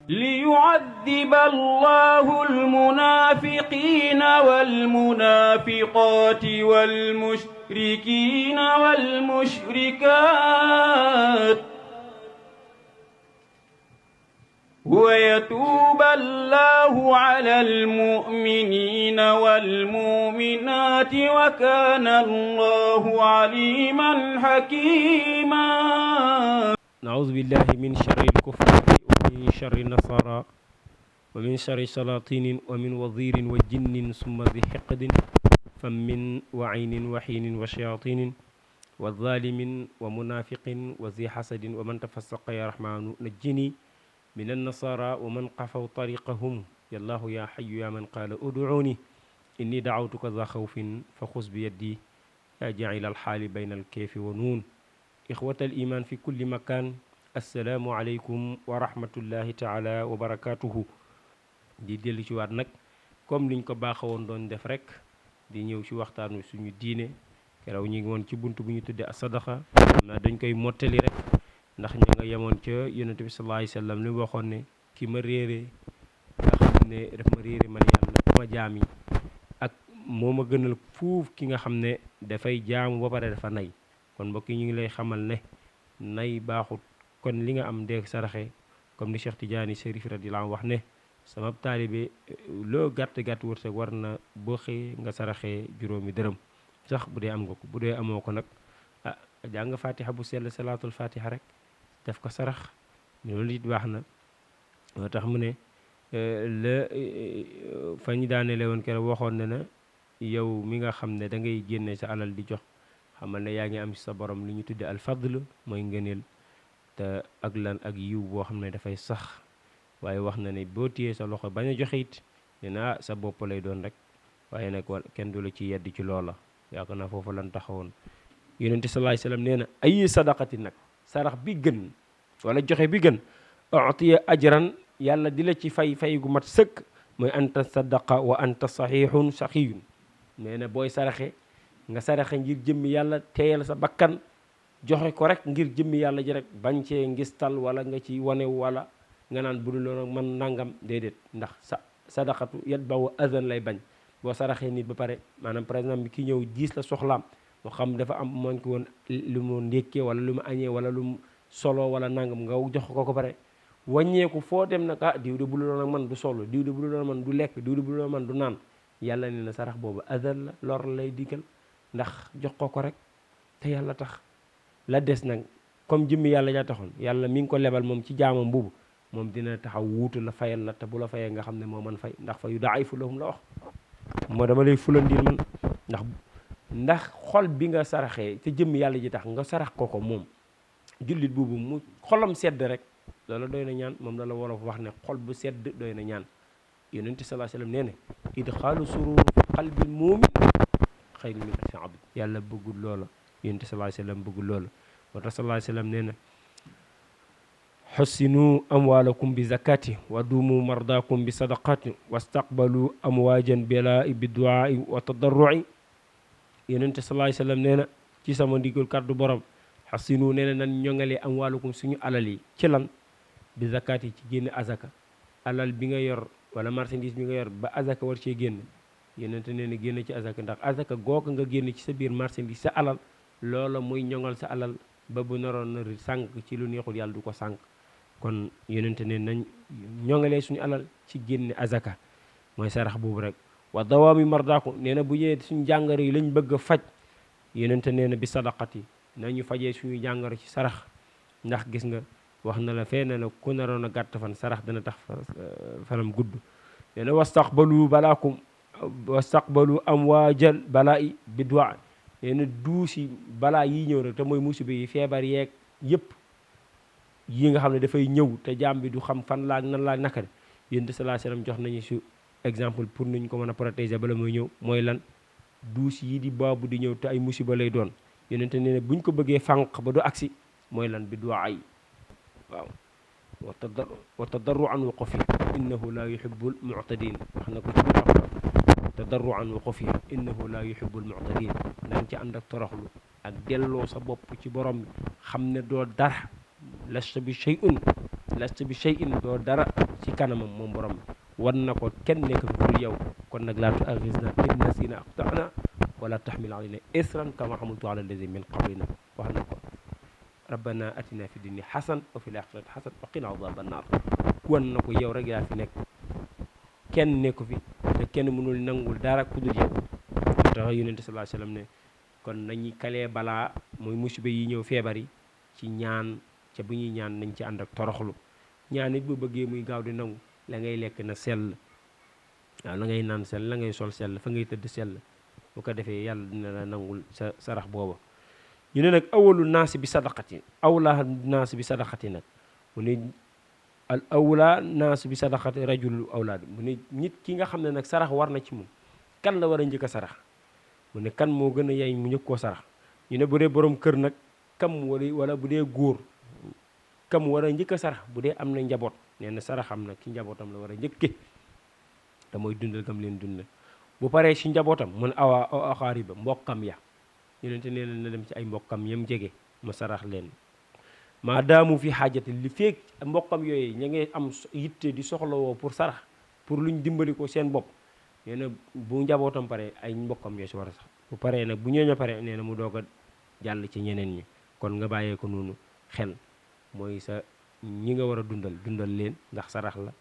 ليعذب الله المنافقين والمنافقات والمشركين والمشركات ويتوب الله على المؤمنين والمؤمنات وكان الله عليما حكيما. نعوذ بالله من شر الكفار ومن شر النصارى ومن شر الشياطين ومن وزير وجن ثم ذي حقد فمن وعين وحين وشياطين والظالم ومنافق وذي حسد ومن تفسق يا رحمن نجني من النصارى ومن قفوا طريقهم يا الله يا حي يا من قال ادعوني إني دعوتك ذا خوف فخذ بيدي يا جاعل الحال بين الكيف ونون. إخوة الإيمان في كل مكان السلام عليكم ورحمة الله تعالى وبركاته. di dellu ci waat nag comme liñ ko baaxawoon doon def rek di ñëw ci waxtaanu suñu diine keroog ñu ngi woon ci bunt bu ñu tuddee as-sadaqa na dañ koy mottali rek ndax ñu nga yemoon ca yonent bi sallallahu alayhi wasallam li mu waxoon ne ki ma réere nga xam ne daf ma réere man yàlla sama jaam yi ak moo ma gënal fuuf ki nga xam ne dafay jaamu ba pare dafa nay. kon mbokk yi ñu ngi lay xamal ne nay baaxut kon li nga am dee saraxe comme ni Cheikh Tidiane Chérif radiyallahu anhu wax ne sama taalibe loo gàtt-gàtt wërsëg war na boo xëyee nga saraxee juróomi dërëm sax bu dee am nga ko bu dee amoo ko nag jàng fatiha bu sell salaatul fatiha rek def ko sarax loolu it baax na. moo tax mu ne la fa ñu daanele woon keroog waxoon ne na yow mi nga xam ne da ngay génne sa alal di jox xamal ne yaa ngi am ci sa borom li ñu tudde al fadl mooy ngëneel te ak lan ak yiw boo xam ne dafay sax. waaye wax na ne boo téyee sa loxo bañ a joxe it dina sa bopp lay doon rek waaye nag kenn du la ci yedd ci loola. yaakaar naa foofu lan taxawoon. yonent sallallahu alayhi wasallam nee na ay sadaqati nag sarax bi gën wala joxe bi gën utiya ajran yàlla di la ci fay gu mat sëkk mooy anta sadaqa wa anta sahihun saqiyun. nee na booy saraxe nga saraxe ngir jëmmi yàlla teeyal sa bakkan joxe ko rek ngir jëmmi yàlla ji rek bañ cee ngistal wala nga ci wane wala nga naan budul loolu man nangam déedéet ndax sadaqatu yatba'u adhan lay bañ. boo saraxee nit ba pare maanaam par exemple ki ñëw diis la soxlaam moo xam dafa am mooñ ko woon lu mu ndékkee wala lu mu añee wala lu mu solo wala nangam nga jox ko pare wàññeeku foo dem nag diw de budul loolu man du solo diw de budul loolu man du lekk diw de budul loolu man du naan yàlla ne na sarax boobu adhan la lor lay digal ndax jox ko rek te yàlla tax. la des nag comme jëmmi yàlla jaa taxoon yàlla mi ngi ko lebal moom ci jaamam boobu moom dina taxaw wuutu la fayal la te bu la fayee nga xam ne moo man fay ndax fa yu daa'ifu lahum la wax moo dama lay fulandil man ndax xol bi nga saraxee te jëmmi yàlla ji tax nga sarax ko moom jullit boobu mu xolam sedd rek loola doy na ñaan. moom la wolof wax ne xol bu sedd doy na ñaan. yonent sallallahu alayhi wasallam nee na idxaalu surur fi qalbil mu'min xayrun min alfi abd. yàlla bëggul loola yonent sallallahu alayhi wasallam bëggul loola. moo tax sallallahu alayhi wasallam nee na حسنوا أموالكم بزكاة ودوموا مرضاكم بصدقات واستقبلوا أمواجا بلاء بالدعاء والتضرع. يونس صلى الله عليه وسلم نينا ci sama ndigul kaddu borom حسنوا nee na nan ñoŋalee amwaalukum suñu alal yi ci lan bi zakat yi ci génne azaka. alal bi nga yor wala marchandise bi nga yor ba azaka war cee génn yonente nee na génn ci azaka ndax azaka googa nga génn ci sa biir marchandise sa alal loola muy ñoŋal sa alal ba bu naroon na sànq ci lu neexul yàlla du ko sànq. kon yonente ne nañ ñoŋalee suñu alal ci génne azaka mooy sarax boobu rek. wa dawaami mardaaku nee na bu ñëwee suñu jàngoro yi lañ bëgg a faj yonente nee na bi sadaqati nañu fajee suñu jàngoro ci sarax ndax gis nga wax na la fee ne na ku naroon a gàtt fan sarax dana tax fanam gudd. nee na wastaqbalu amwaajal balaa'i bi du'a. nee na duusi balaa yi ñëw rek te mooy musiba yi feebar yeeg yëpp yi nga xam ne dafay ñëw te jaam bi du xam fan laak nan laak naka de yonent sallallahu alayhi wasallam jox nañu su exemple pour nuñ ko mën a protéger bala muy ñëw mooy lan duus yi di baabu di ñëw te ay musiba lay doon yonent nee na buñ ko bëggee fànq ba du agsi mooy lan bi du'a yi waaw. wa tadarruan wa xufiya innahu la yuhibbul mu'tadin wax na ko ci biir wax tadarruan wa xufiya innahu la yuhibbul mu'tadin. nañ ci ànd ak toroxlu ak delloo sa bopp ci borom bi xam ne doo dara lasta bi shay'un lasta bi shay'in doo dara ci kanamam moom borom bi wan na ko kenn nekk fi pour yow kon nag laa tu'aaxidnaa in nasiinaa aw axta'naa wala taxmil alaynaa isran kamaa xamaltahu alaa llaziina min qablinaa wax na ko rabbana atina fi dunya xasan wa fil axirati xasan wa qina adaaban naar wan na ko yow rek yaa fi nekk kenn nekku fi te kenn mënul nangul dara ku dul yow tax yonente sallallahu alayhi wasallam ne kon nañu kalee balaa mooy musiba yi ñëw feebar yi ci ñaan ca bu ñuy ñaan nañ ci ànd ak toroxlu ñaan it bu bëggee muy gaaw di nangu la ngay lekk na sell waaw la ngay naan sell la ngay sol sell fa ngay tëdd sell bu ko defee yàlla dina la nangul sa sarax booba ñu ne nag awalu naasi bi sadaqati awla naasi bi sadaqati nag mu ne al awla naasi bi sadaqati rajulul awlaad mu ne nit ki nga xam ne nag sarax war na ci moom kan la war a njëkk a sarax mu ne kan moo gën a yay mu njëkk koo sarax ñu ne bu dee borom kër nag kam wala bu dee góor kam war a njëkk a sarax bu dee am na njaboot nee na saraxam nag ci njabootam la war a njëkke te mooy dundal gam leen dundal bu paree ci njabootam mun awa axaariba mbokkam ya yonente nee na dem ci ay mbokkam yam jege ma sarax leen maa daamu fi xaajate li feeg mbokkam yooyu ña ngay am yitte di soxlawoo pour sarax pour luñ dimbali ko seen bopp nee na bu njabootam pare ay mbokkam yoo si war a sax bu paree nag bu ñooñu pare nee na mu doog a jàll ci ñeneen ñi kon nga bàyyee ko noonu xel mooy sa ñi nga war a dundal leen ndax sarax la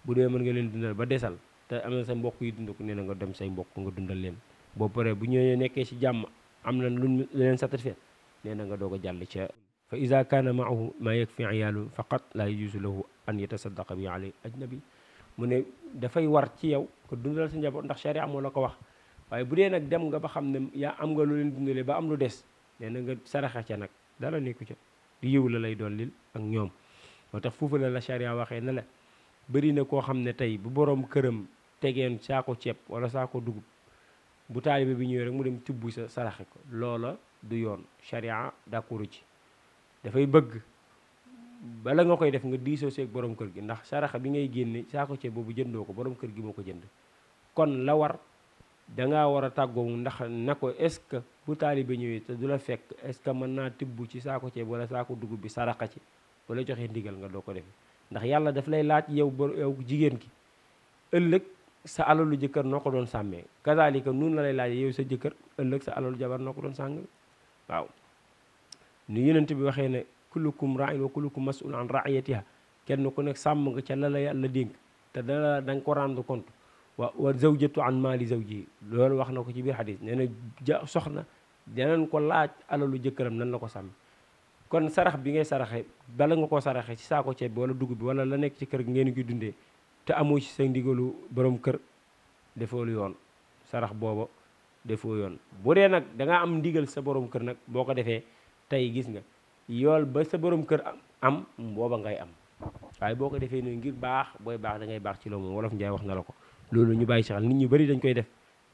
bu dee mën nga leen dundal ba desal te am na sa mbokk yi dund ko nee na nga dem say mbokk nga dundal leen boo paree bu ñooñu nekkee ci jàmm am na lu leen satisfaire nee na nga doog a jàll ca fa ida kaana maahu maa yakfi iyaalu faqat laa yajuusu lahu an yatasaddaqa bi alay ajnabi mu ne dafay war ci yow ko dundal sa njaboot ndax sharia moo la ko wax waaye bu dee nag dem nga ba xam ne yaa am nga lu leen dundalee ba am lu des nee na nga saraxa ca nag dara nekku ca di yiw la lay dollil ak ñoom moo tax foofu la sharia waxee ne la bëri na koo xam ne tey bu borom këram tegeen saako ceeb wala saako dugub bu taalibe bi ñëwee rek mu dem tibb sa saraxe ko loola du yoon sharia d'accord ci dafay bëgg bala nga koy def nga diisoo seeg borom kër gi ndax saraxa bi ngay génne saako ceeb boobu jëndoo ko borom kër gi moo ko jënd kon la war dangaa war a tàggoo ndax na ko est-ce que bu taalibe ñëwee te du la fekk est-ce que mën naa tibb ci saako ceeb wala saako dugub bi saraxa ci wala joxe ndigal nga doo ko def ndax yàlla daf lay laaj yow jigéen ki ëllëg sa alalu jëkkër noo ko doon sàmmee kazalika nun la lay laaj yow sa jëkkër ëllëg sa alalu jabar noo ko doon sàng waaw ni yonent bi waxee ne kullukum ra'in wa kullukum mas'ul an ra'iyatiha kenn ku nekk sàmm nga ca la la yàlla dénk te da nga ko rendre compte wa zawjatu an maali zawji loolu wax na ko ci biir xadis nee na soxna danañ ko laaj alalu jëkkëram nan la ko sàmm kon sarax bi ngay saraxe bala nga koo saraxe ci saako ceeb bi wala dugub bi wala la nekk ci kër gi ngeen ngi dundee te amoo ci sa ndigalu borom kër defoo lu yoon sarax booba defoo yoon bu dee nag da nga am ndigal sa borom kër nag boo ko defee tey gis nga yool ba sa borom kër am booba ngay am waaye boo ko defee noonu ngir baax booy baax da ngay baax ci loolu moom wolof Njaay wax na la ko loolu ñu bàyyi ci xel nit ñu bari dañ koy def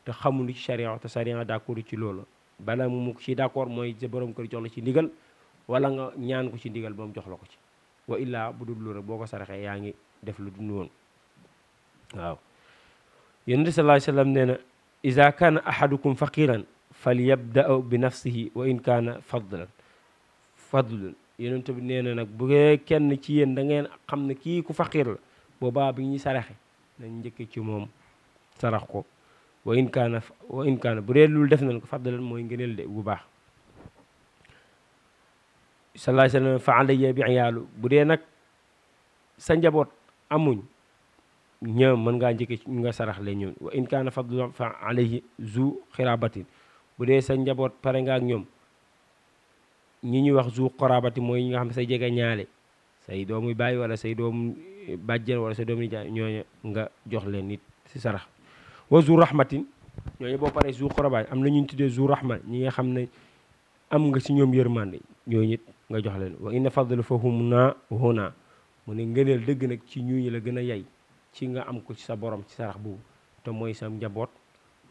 te xamuñu ci charia te charia d'accord ci loolu bala mu ci d'accord mooy sa borom kër jox la ci ndigal wala nga ñaan ko ci ndigal ba mu jox la ko ci wa illaa bu dul loolu rek boo ko saraxee yaa ngi def lu dund woon waaw yonent bi sallallahu alayhi wa sallam nee na iza kaana ahadukum faqiran falyabda bi nafsihi wa in kaana fadlan yonent bi nee na nag bu kenn ci yéen da ngeen xam ne kii ku faqir la boobaa bi ñuy saraxe nañ njëkk ci moom sarax ko wa in kaana bu dee loolu def nañ ko fadlan mooy ngëneel de bu baax sallallahu alayhi wa sallam fa alayya bi iyaalu bu dee nag sa njaboot amuñ ñoom mën ngaa njëkke ñu nga sarax leen ñoom wa in kaana fadlan fa alayhi zu xirabatin bu dee sa njaboot pare nga ak ñoom ñi ñuy wax zu xorabati mooy ñi nga xam ne say jege ñaale say doomu bàyyi wala say doomu bàjjen wala say doomu nijaay ñooñu nga jox leen nit si sarax wa zu rahmatin ñooñu boo paree zu xorabati am na ñu tuddee zu rahma ñi nga xam ne am nga si ñoom yërmande ñooñu it nga jox leen wa inna fadlu fa hum naa huna mu ne ngëneel dëgg nag ci ñuñu la gën a yay ci nga am ko ci sa borom ci sarax boobu te mooy sa njaboot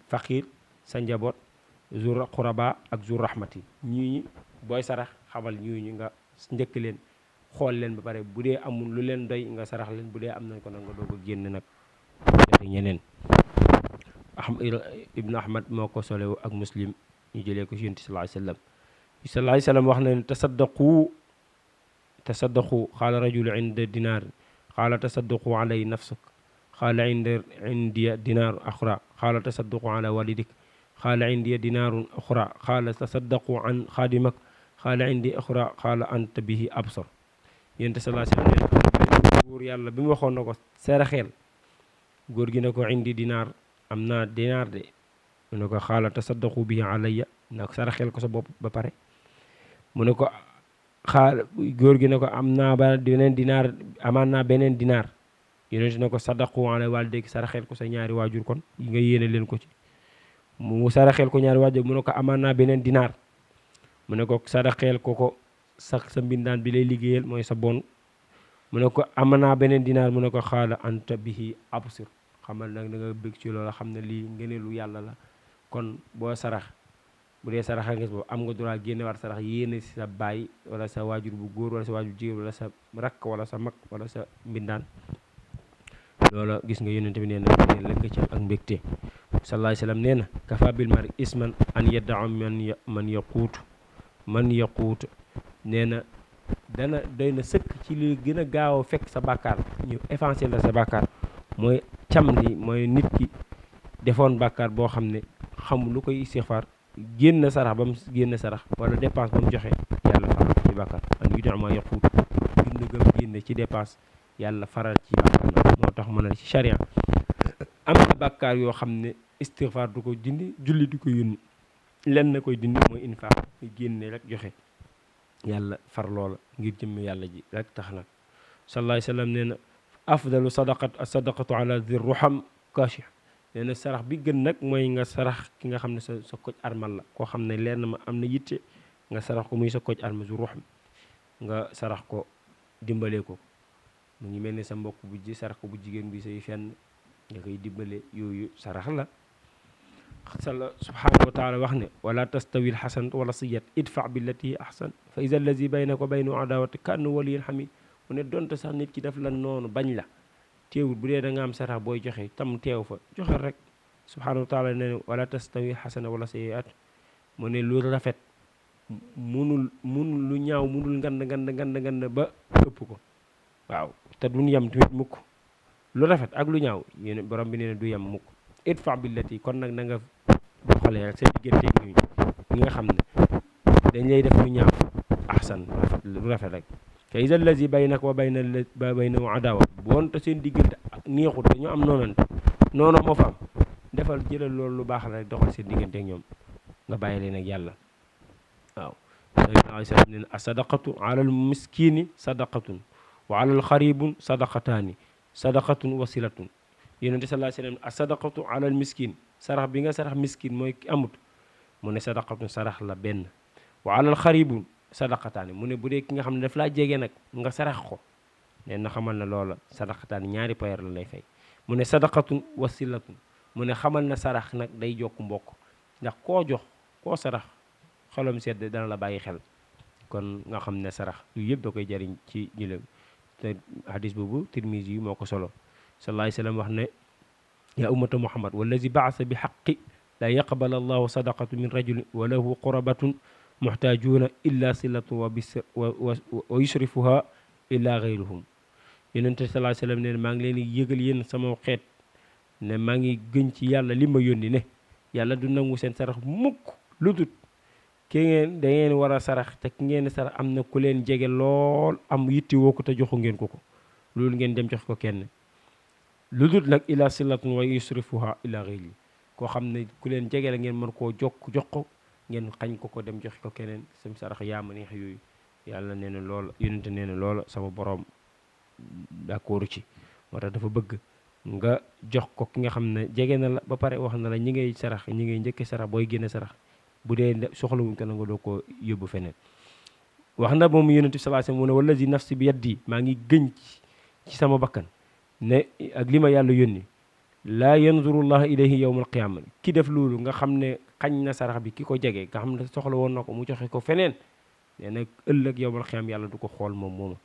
faqiir sa njaboot zur xuraba ak zur rahmati ñii booy sarax xamal ñii nga njëkk leen xool leen ba pare bu dee amul lu leen doy nga sarax leen bu dee am nañ ko nag nga doog a génn nag joxe ñeneen ibnu ahmad moo ko solewu ak muslim ñu jëlee ko ci yonent sallallahu alayhi wasallam wax na ne tasaddaqu tasaddaqu qaala rajulu inda dinaar qaala tasaddaqu alay nafsak qaala indiya dinaaru axra qaala tasaddaqu ala walidik qaala indiya dinaarun axra qaala tasaddaqu an xaadimak qaala indi axra qaala anta bihi absar. yonent sallallahu alayhi wa sallam ne góor yàlla bi mu waxoon na ko saraxeel góor gi ne ko indi dinaar am naa dinaar de mu ne ko xaala tasaddaqu bihi alayya na ko saraxeel ko sa bopp ba pare mu ne ko góor gi ne ko am naa ba beneen dinaar amaan naa beneen dinaar yonent ne ko saddaqu ala waalidayk saraxeel ko sa ñaari waajur kon yi nga yéene leen ko ci mu saraxeel ko ñaari waajur mu ne ko amaan naa beneen dinaar mu ne ko saraxeel ko sax sa mbindaan bi lay liggéeyal mooy sa bon mu ne ko am naa beneen dinaar mu ne ko xaala anta bihi absir xamal nag da nga bëgg ci loola xam ne lii ngëneelu yàlla la. kon boo sarax bu dee saraxa nges boobu am nga droit génne waat sarax yéene si sa baay wala sa waajur bu góor wala sa waajur jigéen wala sa rakk wala sa mag wala sa mbindaan loola gis nga yonent bi nee na ne la nga ci ak mbégte. sallallahu alayhi wa sallam nee na kafa bil mari isman an yaddaa man yaquut nee na dana doy na sëkk ci li gën a gaaw a fekk sa bàkkaar ñu effacé la sa bàkkaar mooy cam li mooy nit ki defoon bàkkaar boo xam ne xamul lu koy istixfaar génn sarax ba mu génn sarax wala dépense ba mu joxe yàlla faral ci bàkkaar an yudaa ma yaquut dund gëm génn ci dépense yàlla faral ci bàkkaar na moo tax mën a ci charia am na bàkkaar yoo xam ne istixfaar du ko dindi julli du ko yónni lenn na koy dindi mooy infaq muy génne rek joxe yàlla far loola ngir jëmm yàlla ji rek tax nag. sallallahu alayhi wa sallam nee na afdalu sadaqatu ala di ruham kashih nee na sarax bi gën nag mooy nga sarax ki nga xam ne sa koj armal la koo xam ne leer na ma am na yitte nga sarax ko muy sa koj armal zu ruham nga sarax ko dimbalee ko mu ngi mel ni sa mbokk bu ji sarax ko bu jigéen bi say fenn nga koy dimbale yooyu sarax la. sala subhanahu wa taala wax ne wala tastawi alxasanatu wala siyat idfa billati ahsan fa ida allazi baynaka wa baynahu adawati ka annahu waliyyun hamid mu ne donte sax nit ki daf la noonu bañ la teewul bu dee da nga am sarax booy joxe tam teew fa joxe rek. subhanahu wa taala ne wala tastawi xasana wala sayiat mu ne lu rafet munul lu ñaaw munul ngand ba ëpp ko waaw te duñ yem tamit mukk lu rafet ak lu ñaaw yéen borom bi nee na du yem mukk. idfa billati kon nag na nga doxalee rek sa diggante ñi nga xam ne dañ lay def lu ñaaw ahsan lu rafet rek. fa iza allazi baynaka wa baynahu adawa boonte seen diggante neexut dañoo am noonante noonu moo fa am defal jëlal loolu lu baax la rek doxal seen diggante ak ñoom nga bàyyi leen ak yàlla waaw. sallallahu alayhi wa sallam ne as-sadaqatu ala al-miskini sadaqatun wa ala al-xaribun sadaqataani sadaqatun wasilatun. yonente sallallahu alayhi wa sallam as-sadaqatu ala al-miskin sarax bi nga sarax miskin mooy ki amut mu ne sadaqatun sarax la benn wa ala al-xaribun sadaqataani mu ne bu dee ki nga xam ne daf laa jege nag nga sarax ko nee na xamal na loola sadaqataani ñaari payer la lay fay. mu ne sadaqatun wasilatun mu ne xamal na sarax nag day jokk mbokk ndax koo jox koo sarax xolam sedd dana la bàyyi xel kon nga xam ne sarax yu yëpp da koy jariñ ci jëlem te hadis boobu Tirmizi yi moo ko solo. sallallahu alayhi wa sallam wax ne yaa ummata muhammad wallazi baasa bi xaqi la yaqbal allahu sadaqatu min rajulin wa lahu qurabatun muxtaajuuna illa silatu wa yusrifuha illa gayruhum. yonente sallallahu alayhi wa sallam ne maa ngi leen di yëgal yéen sama xeet ne maa ngi gën ci yàlla li ma yónni ne yàlla du nangu seen sarax mukk lu dut ki ngeen da ngeen war a sarax te ki ngeen sarax am na ku leen jege lool am yitti woo ko te joxu ngeen ko loolu ngeen dem jox ko kenn lu dul nag ila silatun wa yusrifuha ila ghayri koo xam ne ku leen jege la ngeen mën koo jox ko ngeen xañ ko dem jox ko keneen sam sarax yaa ma neex yooyu yàlla nee na loola yonente nee na loola sama borom d'accord ci moo tax dafa bëgg nga jox ko ki nga xam ne jege na la ba pare wax na la ñi ngay sarax ñi ngay njëkke sarax booy génne sarax bu dee soxlawuñ ko na nga doo ko yóbbu feneen. wax na moom yonente bi sallallahu alayhi wasallam mu ne wallazi nafsi bi yaddi maa ngi gëñ ci sama bakkan ne ak li ma yàlla yónni laa yanzurullah ilayhi yawmal qiyaama ki def loolu nga xam ne xañ na sarax bi ki ko jege nga xam ne soxla woon na ko mu joxe ko feneen nee na ëllëg yawmal qiyaama yàlla du ko xool mooma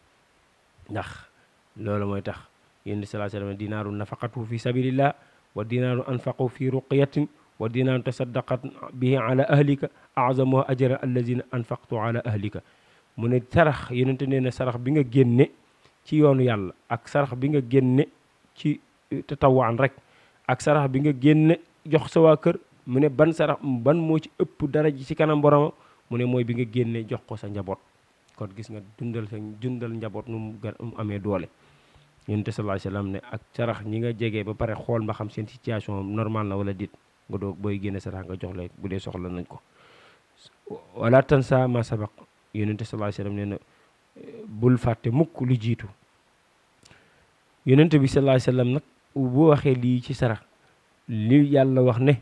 ndax loolu mooy tax yonent bi sallallahu alayhi wasallam dinaaru nafaqatu fi sabilillah wa dinaaru anfaqu fi ruqiyatin wa dinaaru tasaddaqat bihi ala ahlika a'zamuha ajra allazina anfaqtu ala ahlika mu ne sarax yonente nee na sarax bi nga génne ci yoonu yàlla ak sarax bi nga génne ci tatawaan rek ak sarax bi nga génne jox sa waa kër mu ne ban sarax ban moo ci ëpp dara ji ci kanam borom mu ne mooy bi nga génne jox ko sa njaboot. kon gis nga dundal njaboot nu mu amee doole. yonente sallallahu alayhi wasallam ne ak sarax ñi nga jege ba pare xool ba xam seen situation normal na wala dit nga doog booy génne sarax nga jox leen bu dee soxla nañ ko. wala tansa ma sabaq yonente sallallahu alayhi wasallam nee na bul fàtte mukk lu jiitu. yonente bi sallallahu alayhi wasallam nag bu waxee lii ci sarax li yàlla wax ne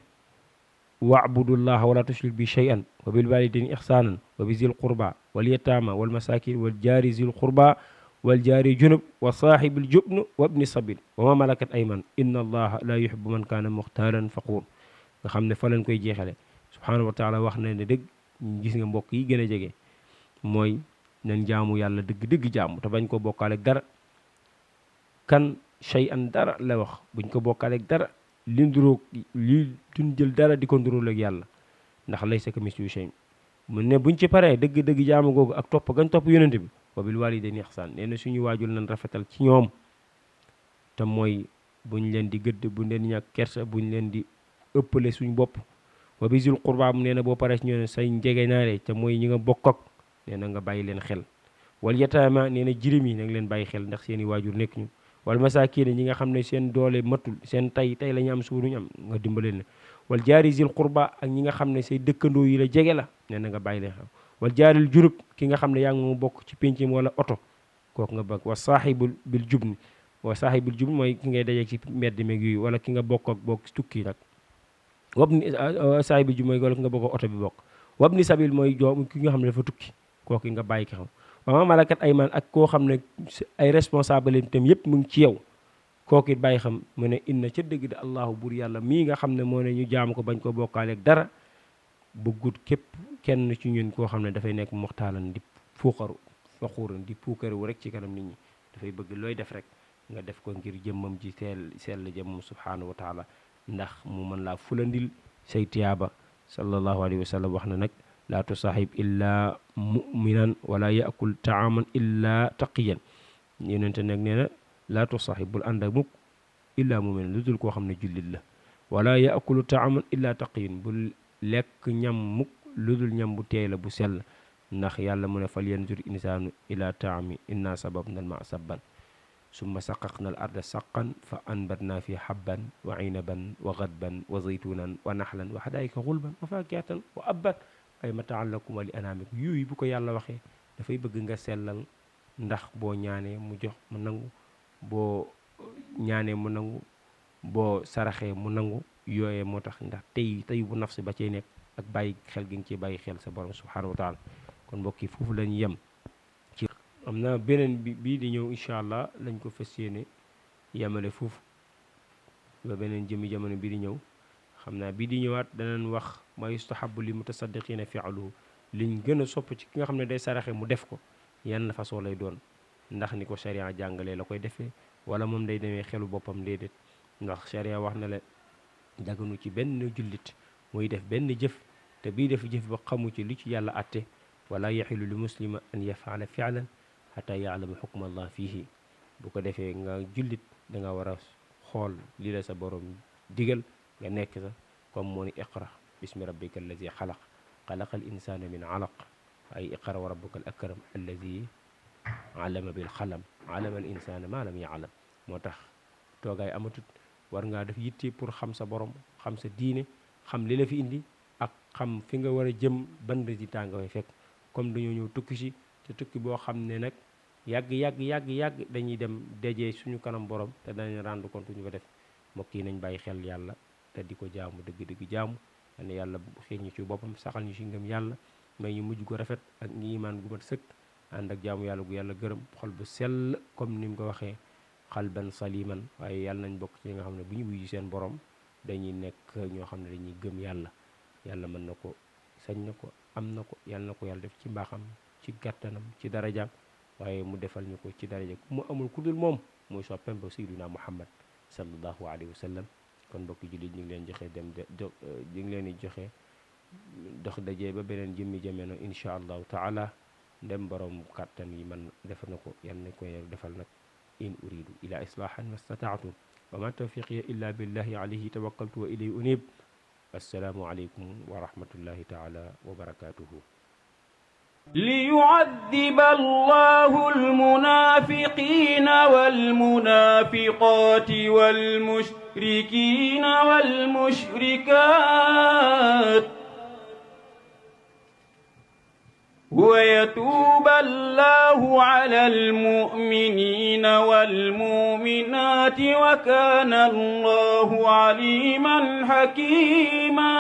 wa'budullaha wala tushrik bi shay'an wa bil walidayni ihsanan wa bi zil qurba wal yatama wal masakin wal jari zil qurba wal jaari junub wa saaxibil jubn wa ibni sabil wa ma malakat ayman inna allaha la yuhibbu man kaana muxtaalan faquur. nga xam ne fa lañ koy jeexale subhaanahu wa taala wax na ne dëgg gis nga mbokk yi gën a jege mooy nañ jaamu yàlla dëgg-dëgg jaamu te bañ ko bokkaaleeg dara. kan shay an dara la wax buñ ko bokkaaleeg dara li nduróog li duñ jël dara di ko nduróoleeg yàlla ndax laysa kamislihi shay mu ne buñ ci paree dëgg-dëgg jaamu googu ak topp gañ topp yonente bi wa bil walidayni ihsaan nee na suñu waajur nañ rafetal ci ñoom te mooy buñ leen di gëdd buñ leen di ñàkk kersa buñ leen di ëppale suñu bopp. wa bi zil qurba mu nee na boo paree si ñoo ne say njegenaale te mooy ñi nga bokk ak nee na nga bàyyi leen xel. wal yataama nee na jirim yi na nga leen bàyyi xel ndax seeni waajur nekk ñu. wal masaakiin ñi nga xam ne seen doole matul seen tey la ñu am suba duñu am nga dimbale leen. wal jaari zil qurba ak ñi nga xam ne say dëkkandoo yi la jege la nee na nga bàyyi leen xel. wal jaaril junub ki nga xam ne yaa ngi mu bokk ci péncim wala oto kooku nga bëgg. wa saaxibul bil jubni wa saaxibul jubni mooy ki ngay dajeeg ci mbedd meeg yooyu wala ki nga bokk ak bokk tukki nag. wabni saaxibul jubni mooy wala ki nga bokk ak oto bi bokk. wabni sabil mooy joom ki nga xam ne dafa tukki kooku nga bàyyi ki xam. wa ma malakat ayman ak koo xam ne ay responsable tam yëpp mu ngi ci yow kooku it bàyyi xam mu ne inna ca dëgg de allahu bur yàlla mii nga xam ne moo ne ñu jaam ko bañ ko bokkaaleeg dara bëggut képp kenn ci ñun koo xam ne dafay nekk moxtaalan di fuuxaru faxuuran di puukaru rek ci kanam nit ñi dafay bëgg looy def rek nga def ko ngir jëmmam ji sell jëmmam subhanahu wa taala ndax mu mën laa fulandil say tiyaaba. sallallahu alayhi wa sallam wax na nag laa tusaaxib illa muminan wala yaakul taaman illa taqiyan. yonente nag nee na laa tusaaxib bul ànd ak mukk illa muminan lu dul koo xam ne jullit la. wala yaakulu taaman illa taqiyan bul lekk ñam mukk lu dul ñam bu teey la bu sell ndax yàlla mu ne fal yanzur insaanu ila taami inna sababna al ma sabban summa saqaqna al arda saqan fa anbatna fi habban wa inaban wa gadban wa zaytunan wa naxlan wa hadaayika xulban wa faakihatan wa abban ay mataan lakum wa li anaamikum yooyu bu ko yàlla waxee dafay bëgg nga sellal ndax boo ñaanee mu jox mu nangu boo ñaanee mu nangu boo saraxee mu nangu yooyee moo tax ndax tey bu nafsi ba cay nekk ak bàyyi xel gi nga ciy bàyyi xel sa borom subhanahu wa taala. kon mbokk yi foofu lañu yem ci am na beneen bii di ñëw incha allah lañ ko fas yéene yemale foofu ba beneen jëmi jamono bii di ñëw xam naa bii di ñëwaat danañ wax ma yustahabu li mutasaddiqina fi'luhu liñ gën a sopp ci ki nga xam ne day saraxe mu def ko yan façon lay doon ndax ni ko sharia jàngalee la koy defee wala moom day demee xelu boppam déedéet ndax sharia wax na la daganu ci benn jullit muy def benn jëf te bii def jëf ba xamu ci lu ci yàlla atte wala yaxilu li muslima an yafaala fi'lan xata yaalama xukma allah fiihi bu ko defee nga jullit da nga war a xool li la sa borom digal nga nekk sa comme moo ni iqra bismi rabbika allazi xalaq xalaqa al insana min alaq ay iqra wa rabbuka al akram allazi alama bil xalam alama al insana ma lam yaalam. moo tax toogaay amatut war ngaa def yitte pour xam sa borom xam sa diine xam li la fi indi ak xam fi nga war a jëm ban résultat nga fay fekk comme dañoo ñëw tukki si te tukki boo xam ne nag yàgg dañuy dem dajee suñu kanam borom te danañ rendre compte ñu ko def. mbokk yi nañ bàyyi xel yàlla te di ko jaamu dëgg-dëgg jaamu ne yàlla xiir ñu ci boppam saxal ñu ci ngëm yàlla may ñu mujj ko rafet ak ñi imaan gu mat sëkk ànd ak jaamu yàlla gu yàlla gërëm xol bu sell comme ni mu ko waxee xalban saliman waaye yàlla nañ bokk ci nga xam ne bu ñu wuyu seen borom dañuy nekk ñoo xam ne dañuy gëm yàlla mën na ko sañ na ko am na ko yàlla na ko yàlla def ci mbaaxam ci gàttanam ci darajaam waaye mu defal ñu ko ci daraja ku mu amul ku dul moom muy soppeem ba sayyiduna Muhammad sallallahu alayhi wa sallam. kon mbokki jullit ñu ngi leen joxe ñu ngi leen di joxe dox dajee ba beneen jëmmi jamono incha allahu taala ndem borom kàttan yi man def na ko yal na ko defal nag in uridu ila islahan mastataatu wa ma tawfiqiya illa billahi alayhi tawakkaltu wa ilayhi unib. assalaamu aleykum wa rahmatullahi taala wa barakatuhu. ليعذب الله المنافقين والمنافقات والمشركين والمشركات ويتوب الله على المؤمنين والمؤمنات وكان الله عليما حكيما.